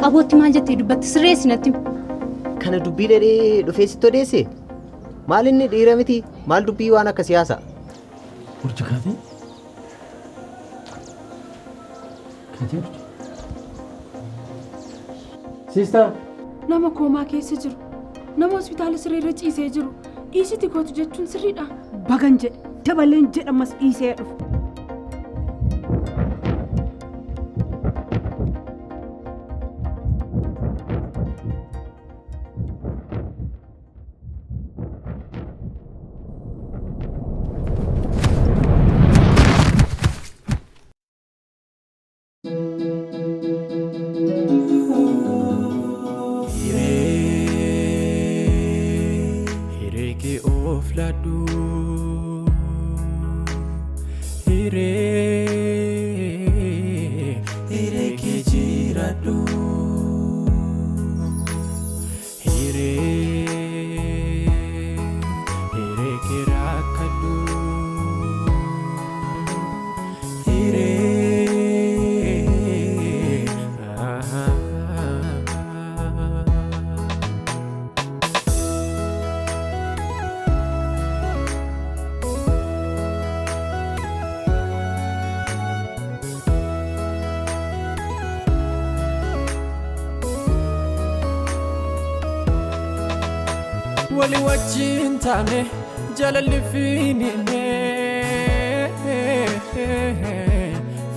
Qabootti maal jettee dubbatti sirreessi natti himi. Kana dubbii dhedhee dhufee sitti odeesse? Maal inni dhiira miti? Maal dubbii waan akka siyaasa? Urji kaatee? Kaatee urji? Sister! Nama koomaa keessa jiru, nama hospitaala sireerra ciisee jiru dhiisiti kootu jechuun sirriidhaa? Bagan jedhe dabaleen jedha ammas dhiisee dhufu. Hiree hiree kee of laadhu Hiree hiree kee jiraadhu Hiree hiree kee rakkadhu. Hiree. Wali wajjin taane jaalalli fiinine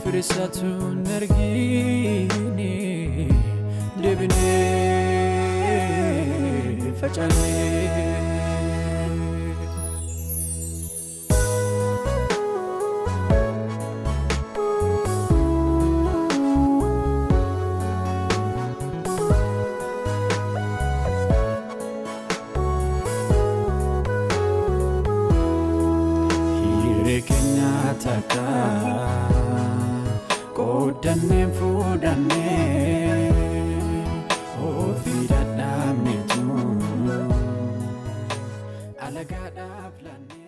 firisatu nargine deebine facane. Hiree keenya takka qooddanneen fuudhannee ofii dadhabneetu alagaadhaaf laannee.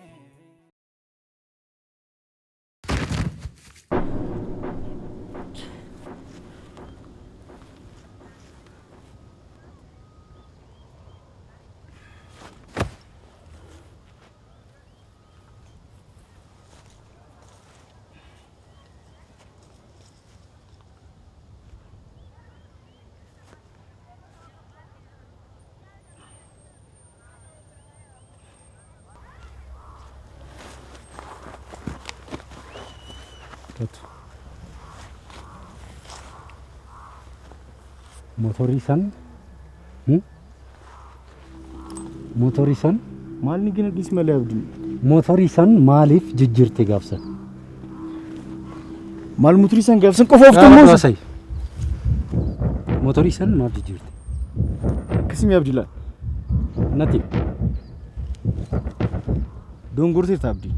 Kottu. Motorii san motorii san Maal ni gina dhiis malee abdii. Motorii san maaliif jijjiirte gaafsan? Maal motorii san gaafsan qofa of Dhaabadhu tammoo. haasa'i. Motorii san maaf jijjiirte? Akkasimi abdii laal. Natti Dongorteerta abdii.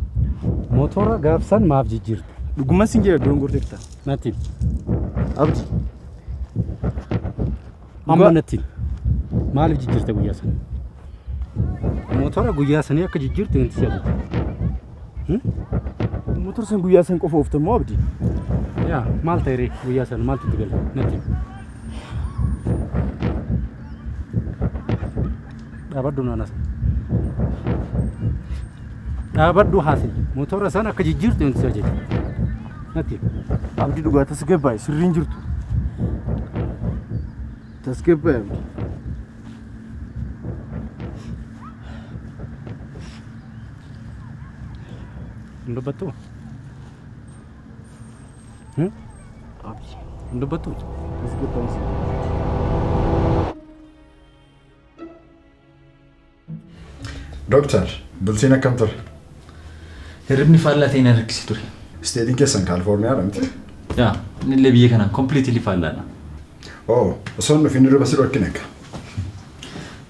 Motora gaafsan maaf jijjiirte? Dhuguman sin jedha dongorteerta. Natti Abdii. Amma natti maaliif jijjiirte guyyaa sana? Motora guyyaa sanii akka jijjiirte wanti si ajaje. Motora san guyyaa san qofa oofta moo abdii? Yaa maal ta'e ree guyyaa sana maaltu itti gale natti himi. Dhaabadhu naana sana. Dhaabadhu haasa'e. Motora sana akka jijjiirtu wanti si ajaje. Natti himi. Abdii dhugaa tasgabbaa'e sirriin jirtu. Tasgabbaa'e abdii. Hin dubbattuu? Abdii. Hin dubbattuu? Tasgabbaa'e sirrii. Doktar, bultiin akkam ture? Hirribni faallaa ta'e na rakkise ture. Isteetiin keessan Kaalifoorniyaadha miti? Yaa, innillee biyya kanaan completely faallaadha. Oo, osoo hin dhufin hirriba si dhorkine egaa.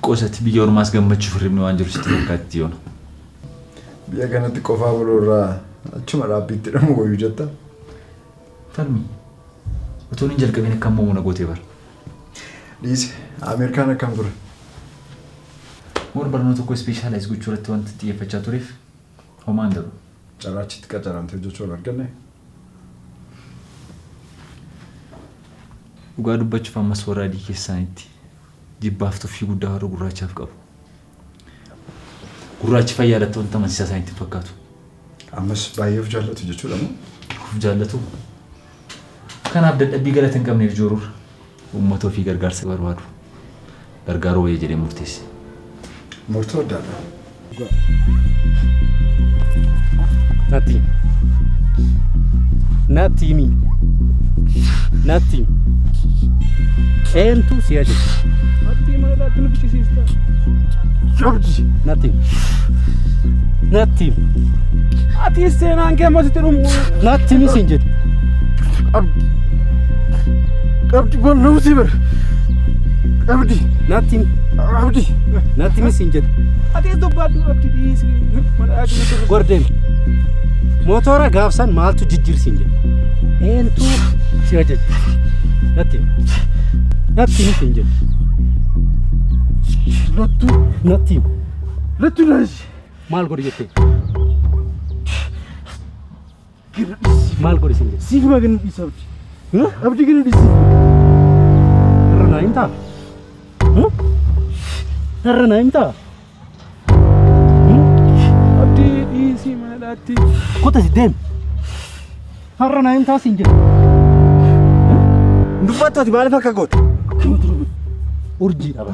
Qoosati biyya ormaas gammachuuf hirribni waan jiru sitti fakkaatti yoona. Biyya kanatti qofaa buluu irraa achuma dhaabbiitti hidhamuu wayyu jetta? Falmi, otoon hin jalqabin akkan mo'u na goote bar. Dhiisi, Ameerikaan akkam ture? More barnoota koo specialize gochuu irratti wanta xiyyeeffachaa tureef homaa hin ta'u. Carraa achitti qacaramtee hojjechuu hin arganne? Dhugaa dubbachuuf ammas warra adii keessaanitti jibbaaf tuffii guddaa warra gurraachaaf qabu. Gurraachi fayyaadhatti wanta amansiisaa isaanitti hin fakkaatu. Ammas baay'ee of jaallatu jechuudha moo? Of jaallatu. Kanaaf dadhabbii galata hin qabneef joorurra uummata ofii gargaarsa barbaadu gargaaruu wayya jedhee murteesse. Murtoo addaadha. Natti himi. Natti himi. Natti himi. Eentu si ajaje? Abdii mana irratti nu fichisiista. Abdi. Natti himi. Natti himi. Ati seenaan kee ammas itti dhumu. Natti himi siin jedhe. Abdi. Abdi bal'uusi bar. Abdi. Natti himi. Abdi. Natti himi siin jedhe. Ati dubbadhu abdi dhiisi. Mana irratti nu fichisiista. Gordeen. Motora gaafsan maaltu jijjiirsiin jedhe. Eentu si ajaje? Natti himi. Natti himi siin jedhe. Lattuu. Natti himi. Lattuu naashi. Maal godhi jettee? Gina dhiisi. Maal godhi siin jedhe? Siif maa gina dhiisi abdi. Abdi gina dhiisi. Irra naa himtaa? Irra naa himtaa? Abdii dhiisii mana dhaatti. Kota si deemi. Har'a naa himtaa siin jedhe. Dubbattu ati maaliif akka goote? Urjii dhaba.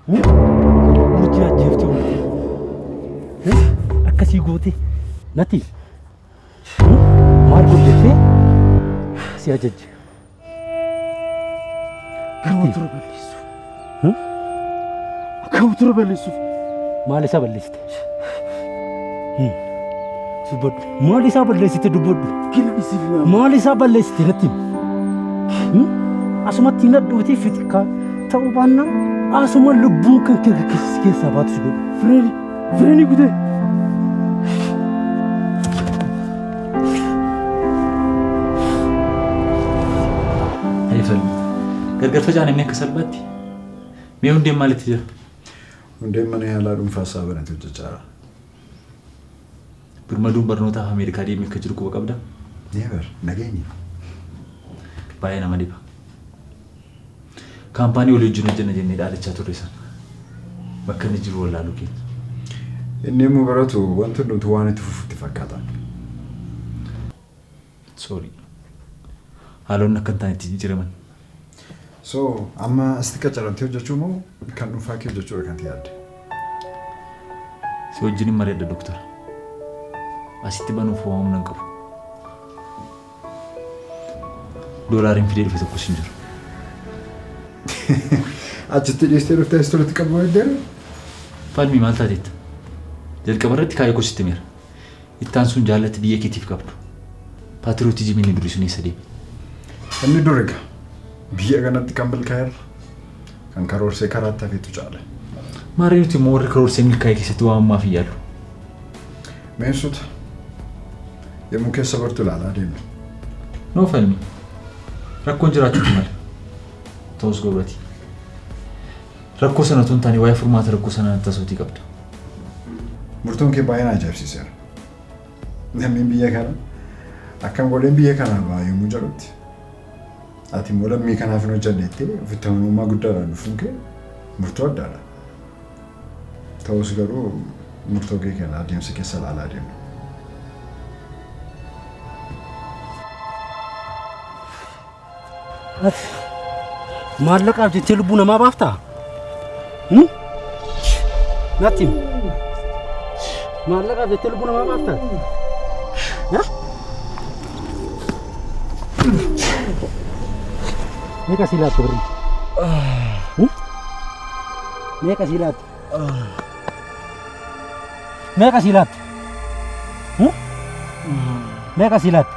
Urjii ajjeeftee oolte. Akkasii goote natti maal godhi jettee si ajajje. Akka motora balleessuuf. Akka motora balleessuuf. Maal isaa balleessite? Dubbadhu. Maal isaa balleessite dubbadhu. Gina dhiisi. Maal isaa balleessite natti himi. Asumatti hin hadhuutii fixikaa ta'uu baannaan asuma lubbuun kan kee keessaa baatu si godhu. Fireeni. Fireeni kutee. Hayifalmi. Gargar facaan inni akka salphaatti. Mee hundeen maalitti jira? Hundeen mana yaalaa dhuunfaa isaa banatee hojjechaa jira. Birmaduun barnootaaf Ameerikaa deemee akka jiru quba qabdaa? Never. Nageenya. Baay'ee nama dhiba. Kaampaanii walii wajjin hojjenna jennee dhaadachaa turre sana. Bakka inni jiru wallaaluu keenya. Inni yommuu baratu wanti hundumtuu waan itti fufutti fakkaata. Sorry. Haalonni akka hin taanetti jijjiiraman. So amma asitti qacaramtee hojjechuu moo kan dhuunfaa kee hojjechuudha kan yaadde? Si wajjin hin mari'adha doktora. Asitti banuuf homaa humna hin qabu. Doolaariin fidee dhufe tokkos hin jiru. Achitti dhiistee dhuftee asitti walitti qabuu eegdeera? Falmii maal taateetta? Jalqaba irratti kaayyoo koo sitti himeera. Ittaan sun jaalatti biyya keetiif qabdu. Patriotism inni durii sun eessa deeme? Inni dur egaa biyya kanatti kan milkaa'erra kan karoorsee karaatti hafetu caala. Maarree nuti immoo warri karoorsee milkaa'e keessatti waamamaaf hin yaallu. Meessota yommuu keessa bartu ilaalaa deemna. Noo falmi. Rakkoon jiraachuutu mala. Ta'us gobrati. Rakkoo sana otoo hin taane waa'ee furmaata rakkoo sanaa natti haasa'uutii qabda. Murtoon kee baay'ee na ajaa'ibsiiseera. Namni biyya kana akkam godheen biyya kanaa ba'a yommuu jedhutti ati immoo lammii kanaaf hin hojjedhe jettee ofitti amanamummaa guddaadhaan dhufuun kee murtoo addaadha. Ta'us garuu murtoo kee kana adeemsa keessa ilaalaa deemna. Ati maallaqaaf jettee lubbuu namaa baaftaa? Natti himi. Maallaqaaf jettee lubbuu namaa baaftaa? Meeqa sii laatte birrii? Meeqa sii laatte? Meeqa sii laatte? Meeqa sii laatte?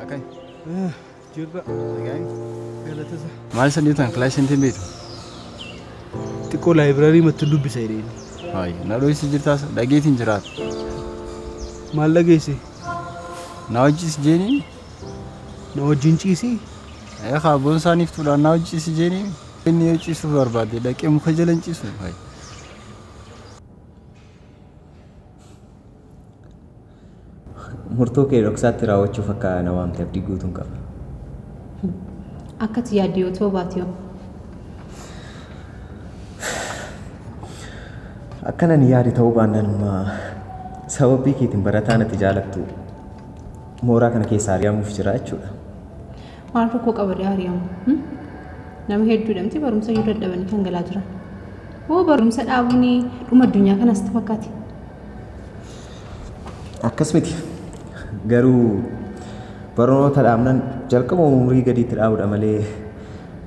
Akkam? Jirra. Galatasa. Maal isa dhiitan kilaasii hin beektu? Xiqqoo laayibraarii matti dubbisa jedheen. Hayi, na dho'isi jirtaas dhageetiin jiraata. Maal dhageesse? Na wajjis jeeni? Na wajjin ciisii? Eegaa boon isaaniif tuudhaan na wajjis jeeni? Inni yoo ciisuuf barbaade dhaqee muka jala hin ciisu. Hayi. Murtoo kee dhoksaatti raawwachuuf akka na waamte abdii guutuun qaba. Akka ati yaadde yoo ta'u baate yoo. Akka nani yaade ta'uu baannaan immoo sababii keetiin barataan ati jaalattu mooraa kana keessaa ari'amuuf jira jechuudha. Maal rakkoo qaba dee ari'amu? Nama hedduudha miti barumsa iyyuu dadhabanii kan galaa jiran. Hoo barumsa dhaabuun dhuma addunyaa kanas sitti fakkaate? Akkas miti. Garuu barnoota dhaabnaan jalqaba umurii gadiitti dhaabuudha malee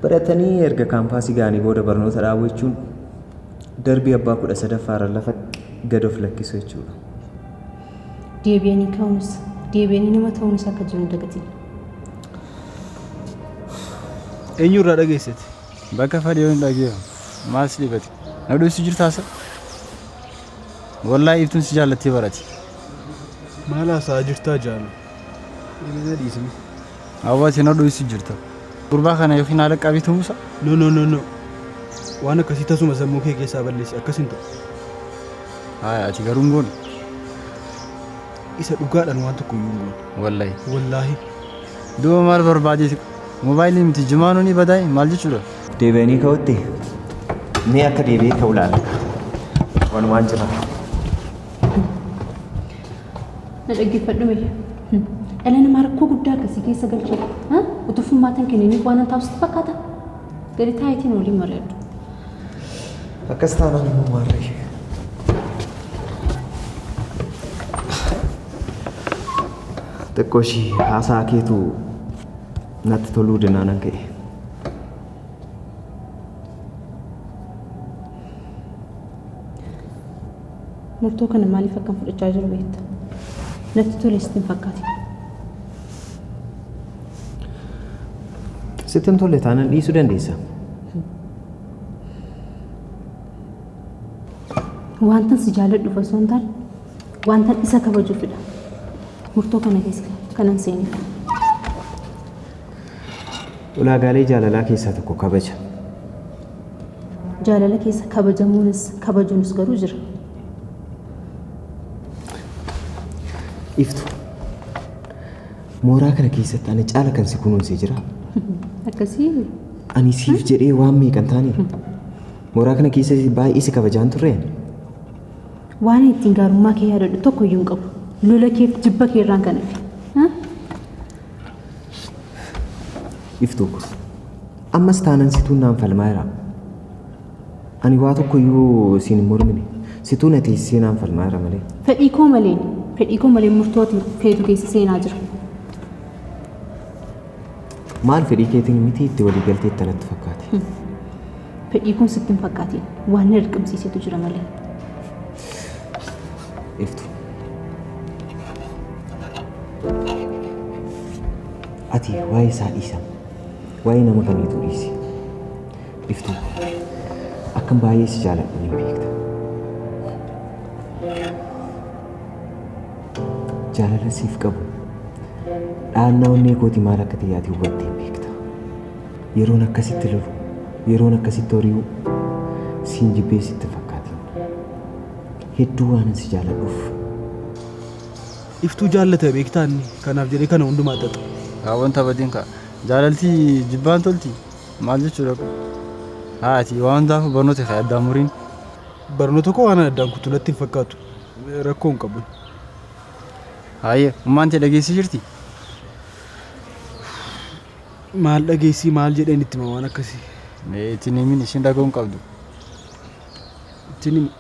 baratanii erga kaampaasii ga'anii booda barnoota dhaabuu jechuun darbii abbaa 13ffaarra lafa gad of lakkisu jechuudha. Deebi'anii ka'uunis deebi'anii nama ta'uunis akka jiru hin dagatin. Eenyurraa dhageessete? Bakka fadhii hin dhageeyu. Maal si dhibate? Na dho'isu jirtaasa? Wallaahi iftuun si jaallattee barati. Maal haasa'aa jirtaa jaalu? Na dhiisime. Hawwaati na dho'isu jirta. Gurbaa kana yookiin haala qabiitu musa? No no no no. Waan akkasii tasuma sammuu kee keessaa balleessi akkas hin ta'u. Haaya ati garuu hin goone. Isa dhugaadhaan waan tokko iyyuu hin goone. Wallaahi. Wallaahi. Duuba maal barbaadeeti? Moobaayilii miti jimaanuu ni badaa'e maal jechuudha? Deebi'anii ka'utti mee akka deebi'ee ka'u ilaalla. Wanumaan jira. Na dhaggeeffadhu mee. Dhala namaa rakkoo guddaa akkasii keessa galchee utuu furmaata hin kenniniif waan taa'u sitti fakkaata? Gadi taa'iitiin waliin mari'adhu. Akkas taanaan immoo maarree. Xiqqoo ishii haasaa keetu natti toluu dinaanan ka'e. Murtoo kana maaliif akkan fudhachaa jiru beekta? Natti tole sitti hin fakkaatin. Sitti hin tolle taanaan dhiisuu dandeessa. Wantan si jaalladhuuf osoo hin taane wantan isa kabajuufidha. Murtoo kana keessa kanan seeneef. Ulaagaalee jaalalaa keessaa tokko kabaja. Jaalala keessa kabajamuunis kabajuunis garuu jira. Iftu. Mooraa kana keessatti ana caala kan si kunuunsee jira. Akkasii Ani siif jedhee waan meeqan taane mooraa kana keessatti baay'ee si kabajaan turre. Waan ittiin gaarummaa kee yaadadhu tokko iyyuu hin qabu. Lola keef jibba kee irraan kan hafe. Iftu. Ammas taanan situun naan falmaa jira. Ani waa tokko iyyuu siin hin mormine. Situu na teessisee naan falmaa jira malee. Fedhii koo malee fedhii koo malee murtoo ati feetu keessa seenaa jira. Maal fedhii keetiin miti itti walii galtee itti natti fakkaate. Fedhii kun sitti hin fakkaatiin waan na dirqamsiisetu jira malee. Iftu. Ati waa'ee isaa dhiisa. Waa'ee nama kamiitu dhiisi. Iftu. Akkan baay'ee si jaaladhu ni beekta. Jaalala siif qabu. Dhahannaa onnee kootii maal akka ta'e ati hubattee beekta. Yeroon akkasitti lolu, yeroon akkasitti hori'u siin jibbee sitti hin fakkaatin. Hedduu waanan si jaaladhuuf. Iftuu jaallata beektaa inni kanaaf jedhee kana hundumaa xaxa. Kaa wanta badiin kaa jaalalti jibbaan tolti maal jechuudha kun? Haa ati waan hundaafuu barnoota kee addaan muriin. Barnoota koo waan addaan kutu natti hin fakkaatu. Rakkoo hin qabu. Haayee ummaan tee dhageessii jirti? Maal dhageessii maal jedheen itti hima waan akkasii. Mee itti hin himin ishiin dhaga'uu hin qabdu. Ittiin himu.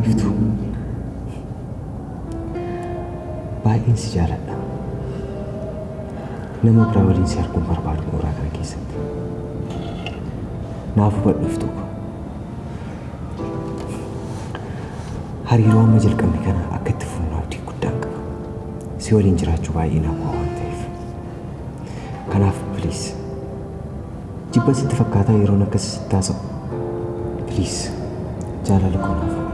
Iftuu. Baay'een si jaaladha. Nama biraa waliin si arguun barbaadu mooraa kana keessatti. Naaf hubadhu Iftuu. Hariiroo amma jalqabne kana akka itti fufnu abdii guddaan qaba. Si waliin jiraachuu baay'ee naaf waan ta'eef. Kanaaf please jibba sitti fakkaataa yeroon akkas sitti haasa'u. Please jaalala koo naaf hubadhu.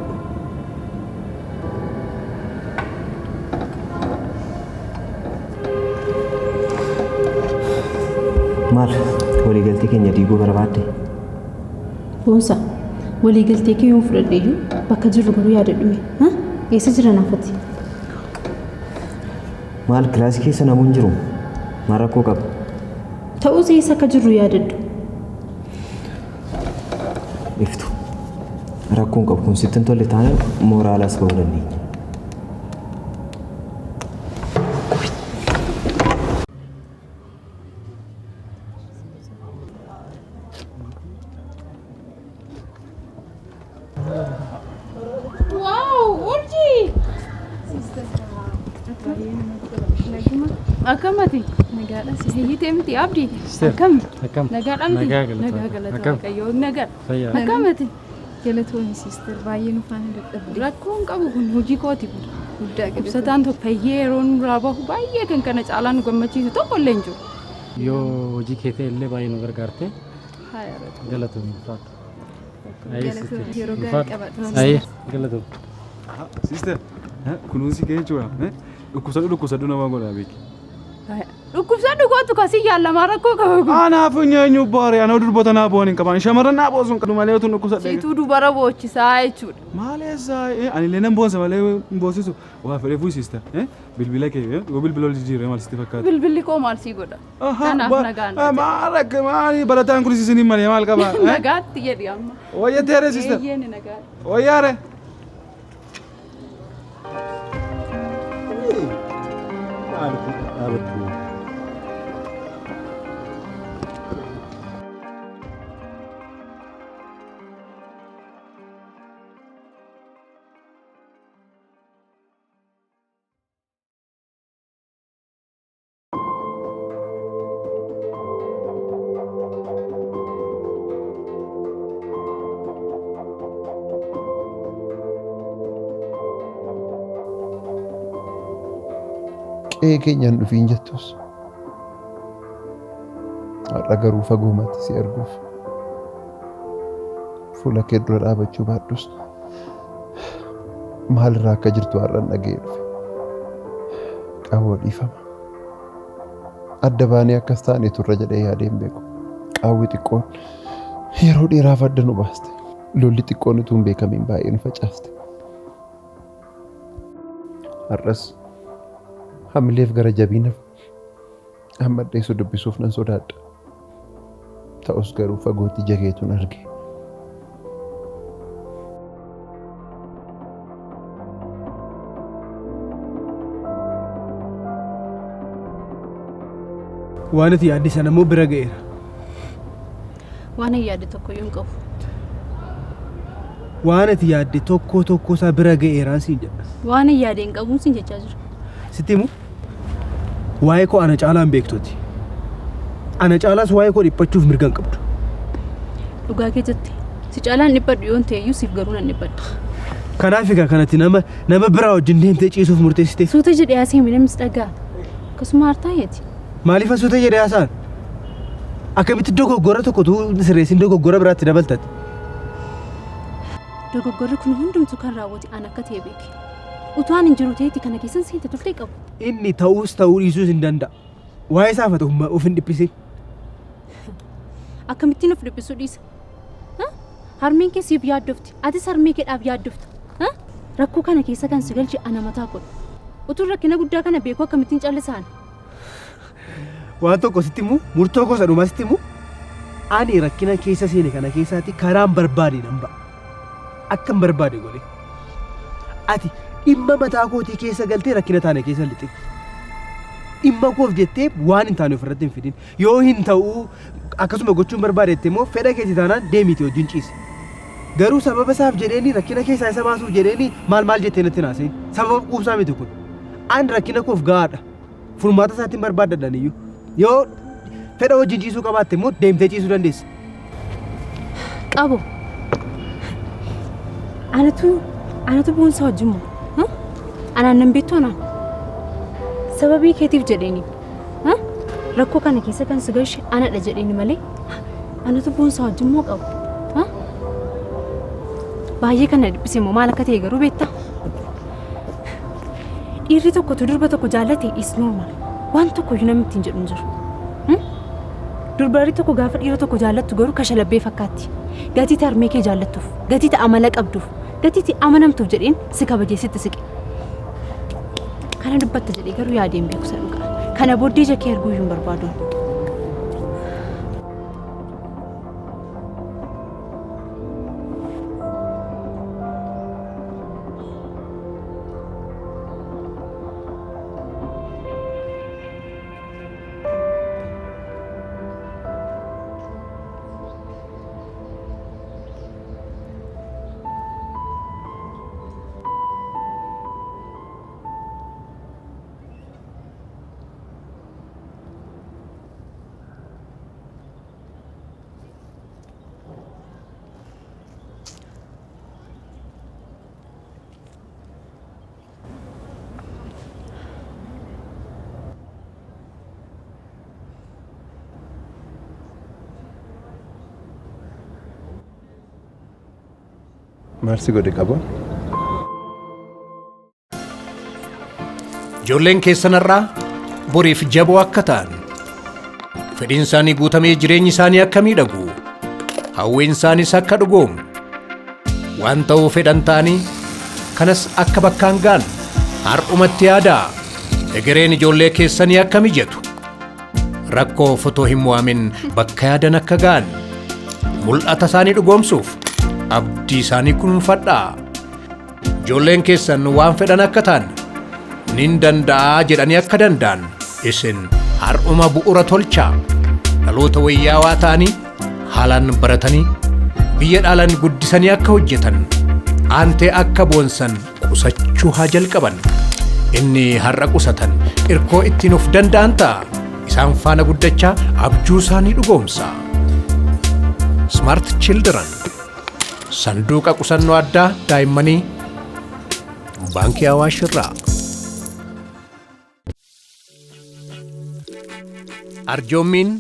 Maal waliigaltee keenya diiguu barbaadde? Boonsaa, waliigaltee kee yoon fudhadhe iyyuu bakka jirru garuu yaadadhu mee. Eessa jira naafati? Maal kilaasii keessa namuu hin jiru? Maal rakkoo qaba? Ta'us eessa akka jirru yaadadhu. Iftu. Rakkoon qabu kun sitti hin tolle taanaan mooraalaas ba'uu dandeenya. Wow, urjii! Akkam ati? Nagaadha. Hiyyitee miti Abdii? Akkam? Akkam? Nagaadha miti? Nagaa galata. Nagaa galata Akkam? Waaqayyoo. Nagaadha. Fayyaa. Akkam ati? Galatoonni sister baay'ee nu faana dadhabde. Rakkoon qabu kun hojii kooti kun. Guddaa galatoonni. Ibsataan tokko fayyee yeroo nurraa bahu baay'ee kan kana caalaa nu gammachiisu tokko illee hin jiru. Yoo hojii kee ta'e illee baay'ee nu gargaarte Haa rakkoo. galatoomii ulfaadhu. Galatoomii yeroo gaarii qabaadhu. Ayyee galatoomii. Sister, kunuunsi kee jechuudha. Dhukkubsadhu dhukkubsadhu nama godha beeki. Dhukkubsadhu kootu kasii yaalamaa rakkoo qaba kun. Anaaf eenyu boore anoo durboota naa bo'an hin qaban shamarran naa boosuun qabu malee otoo dhukkubsadhe. Siituu dubara boochisaa jechuudha. Maaleessa anillee nan boonsa malee hin boosisu. Waa fedhee fuuyi sister. Bilbila kee yoo bilbila ol jijjiirre maal sitti fakkaata? Bilbilli koo maal sii godha? Kanaaf nagaan. Maal akka maali barataan kunis isiniin malee maal qaba? Nagaatti jedhi amma. Wayyateere sister. Eeyyeen nagaatti. Wayyaare. Dhaabattu. Qe'ee keenyaan dhufiin jettus har'a garuu fagoomatti si arguuf fuula kee dura dhaabachuu baadhus maalirraa akka jirtu har'an dhaga'ee dhufe. Qawwoo dhiifama. Adda baanee akkas taane turre jedhee yaadee hin beeku. Qaawwi xiqqoon yeroo dheeraaf adda nu baaste. Lolli xiqqoon utuu hin beekamiin baay'ee nu facaaste. Har'as hamileef gara jabiinaaf hamma dheessu dubbisuuf nan sodaadha. Ta'us garuu fagootti ija keetuun arge. Waan ati yaadde sana immoo bira ga'eera. Waan hin yaadde tokko iyyuu hin qabu. Waan ati yaadde tokko tokko isaa bira ga'eeraan siin jedha. Waan hin yaade hin qabuun siin jechaa jira. Sitti himu waa'ee koo ana caalaa hin beektuuti. Ana caalaas waa'ee koo dhiphachuuf mirga hin qabdu. Dhugaa kee jette. Si caalaan dhiphadhu yoon ta'e iyyuu siif garuu nan dhiphadha. Kanaaf egaa kanatti nama nama biraa wajjin deemtee ciisuuf murteessite. Suuta jedhee haasa'e namnis dhaga'a. Akkasuma hartaayeeti. Maaliif suuta jedhee haasa'an? Akkamitti dogoggora tokko utuu sirreessin dogoggora biraatti dabaltati? Dogoggorri kun hundumtuu kan raawwate an akka ta'e beeki. Utuu an hin jiru ta'eeti kana keessan seente turtee qabu. Inni ta'uus ta'uu dhiisuus hin danda'a. Waa'ee isaaf haa ta'u of hin dhiphisin. Akkamittiin of dhiphisuu dhiisa? Harmeen kee siif yaaddofti. Atis harmee keedhaaf yaaddofta. Rakkoo kana keessa kan si galche ana mataa koodha. Utuun rakkina guddaa kana beekuu akkamittiin callisaan? Waan tokko sitti himu murtoo gosa dhumaa sitti himu ani rakkina keessa seene kana keessaatti karaan barbaade nan ba'a. Akkan barbaade godhe. Ati dhimma mataa kootii keessa galtee rakkina taane keessa lixin. Dhimma koof jettee waan hin taane ofirratti hin fidin. Yoo hin ta'uu akkasuma gochuun barbaadetti immoo fedha keetii taanaan deemiiti wajjin ciisi. Garuu sababa isaaf jedheeni rakkina keessaa isa baasuuf jedheeni maal maal jettee natti naaseen. Sababa quubsaa miti kun. Ani rakkina koof gahaadha. Furmaata isaatti hin barbaaddadhan iyyuu. Yoo fedha wajjin ciisuu qabaatte immoo deemtee ciisuu dandeessa. Qabo. Anatu Anatu boonsaa wajjin moo? Anaan nan beektu anaan. Sababii keetiif jedheeni. Rakkoo kana keessa kan si galche anadha jedheeni malee anatu boonsaa wajjin moo qabu? Baay'ee kan na dhiphise immoo maal akka ta'e garuu beektaa? Dhiirri tokkotu durba tokko jaallate is normal. Waan tokko iyyuu namni ittiin jedhu hin jiru. Durbarri tokko gaafa dhiira tokko jaallattu garuu kashalabbee fakkaatti. Gatii harmee kee jaallattuuf, gatii amala qabduuf, gatii amanamtuuf jedheen si kabajee sitti siqe. Kana dubbatta jedhee garuu yaadeen beeku isa dhugaa. Kana booddee ija kee arguu iyyuu hin barbaadu. Maal si godhe qaba? Ijoolleen keessanarraa boriif jaboo akka ta'an, fedhiin isaanii guutamee jireenyi isaanii akka miidhagu, hawwiin isaaniis akka dhugoomu, waan ta'uu fedhan ta'anii kanas akka bakkaan ga'an har'umatti yaadaa egereen ijoollee keessanii akka mijatu, rakkoo fotoo hin mo'amin bakka yaadan akka ga'an, mul'ata isaanii dhugoomsuuf abdii isaanii kunuunfadhaa. Ijoolleen keessan waan fedhan akka ta'an nin danda'aa jedhanii akka danda'an isin har'uma bu'uura tolchaa. Dhaloota wayyaawaa ta'anii haalaan baratanii biyya dhaalan guddisanii akka hojjetan aantee akka boonsan qusachuu haa jalqaban. Inni har'a qusatan irkoo ittiin of danda'an ta'a. Isaan faana guddachaa abjuu isaanii dhugoomsa. Smart Children sanduuqa qusannoo addaa daa'immanii Baankii Awaash irraa. Arjoommiin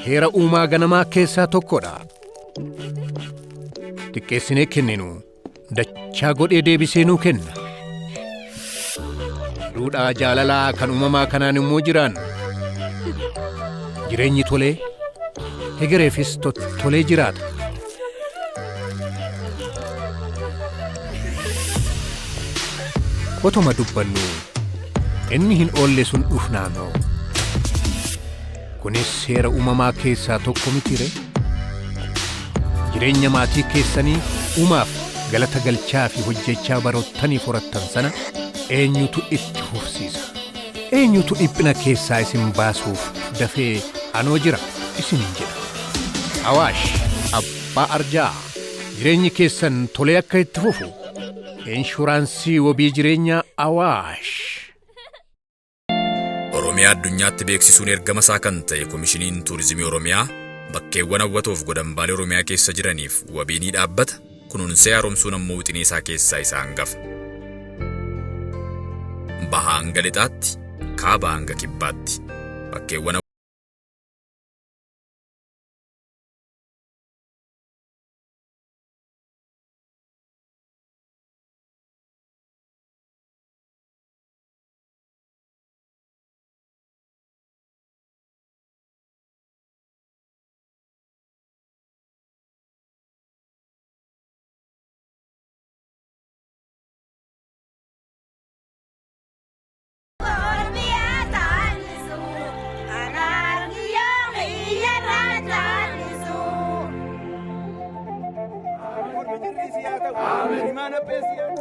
heera uumaa ganamaa keessaa tokkodha. Xiqqeessinee kenninu dachaa godhee deebisee nuu kenna. Duudhaa jaalalaa kan uumamaa kanaan immoo jiraan jireenyi tolee hegereefis tottolee jiraata. Otuma dubbannu inni hin oolle sun dhufnaanoo. Kunis seera uumamaa keessaa tokko miti ree? Jireenya maatii keessanii uumaaf galata galchaa fi hojjechaa baroottanii horattan sana eenyutu itti fufsiisa? Eenyutu dhiphina keessaa isin baasuuf dafee anoo jira isiniin jedha? Awaash abbaa arjaa jireenyi keessan tolee akka itti fufu inshuraansii wabii jireenyaa Awaash. Oromiyaa addunyaatti beeksisuun ergama isaa kan ta'e Komishiniin Tuurizimii Oromiyaa bakkeewwan hawwatoof godambaalee Oromiyaa keessa jiraniif wabii ni dhaabbata, kunuunsee haaromsuun ammoo wixinee isaa keessaa isa hangafa. Bahaa hanga lixaatti, kaabaa hanga kibbaatti bakkeewwan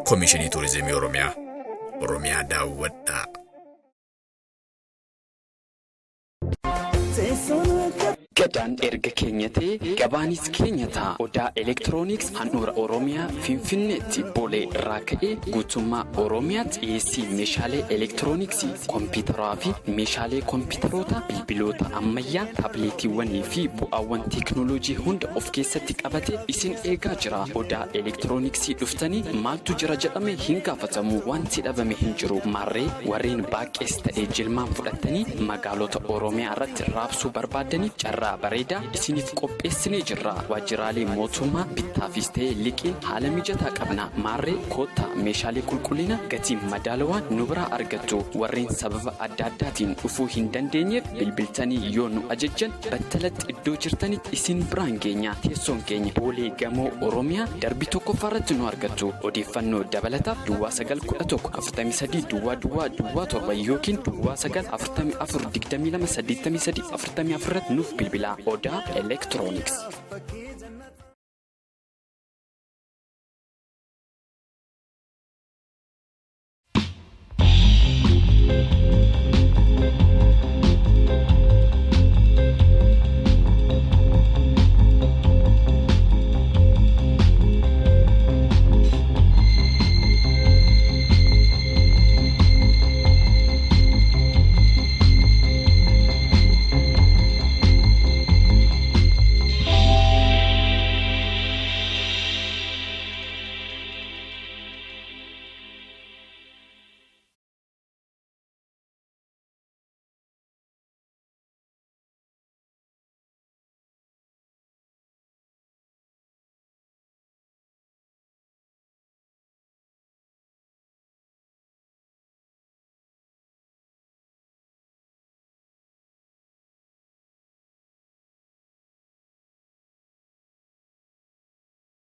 Komishinii Tuurizimii Oromiyaa. Oromiyaa daawwadhaa. Gadaan erga keenya ta'e gabaanis keenya ta'a. Odaa Elektirooniks handhuura Oromiyaa Finfinneetti Boolee irraa ka'ee guutummaa Oromiyaatti dhiyeessii meeshaalee elektirooniksii, kompiitaraa fi meeshaalee kompiitaroota, bilbiloota ammayyaa, taabileetiiwwanii fi bu'aawwan teeknooloojii hunda of keessatti qabate isin eegaa jira. Odaa Elektirooniksii dhuftanii maaltu jira jedhame hin gaafatamu. Wanti dhabame hin jiru. Maarree warreen baaqees ta'e jilmaan fudhattanii magaalota Oromiyaa irratti raabsuu barbaadaniif carraa bareedaa isiniif qopheessinee jirra. Waajjiraalee mootummaa bittaafis ta'e liqiin haala mijataa qabna. Maarree koottaa meeshaalee qulqullina gatii madaalawaan nu biraa argattu. Warreen sababa adda addaatiin dhufuu hin dandeenyeef bilbiltanii yoo nu ajajjan battalatti iddoo jirtanitti isin biraan geenya. Teessoon keenya Boolee Gamoo Oromiyaa darbii tokkoffaa irratti nu argattu. Odeeffannoo dabalataaf duwwaa 9 11 43 duwwaa duwwaa duwwaa 7 yookiin duwwaa 9 44 22 83 44 irratti nuuf bilbilaa. Odaa Elektirooniks.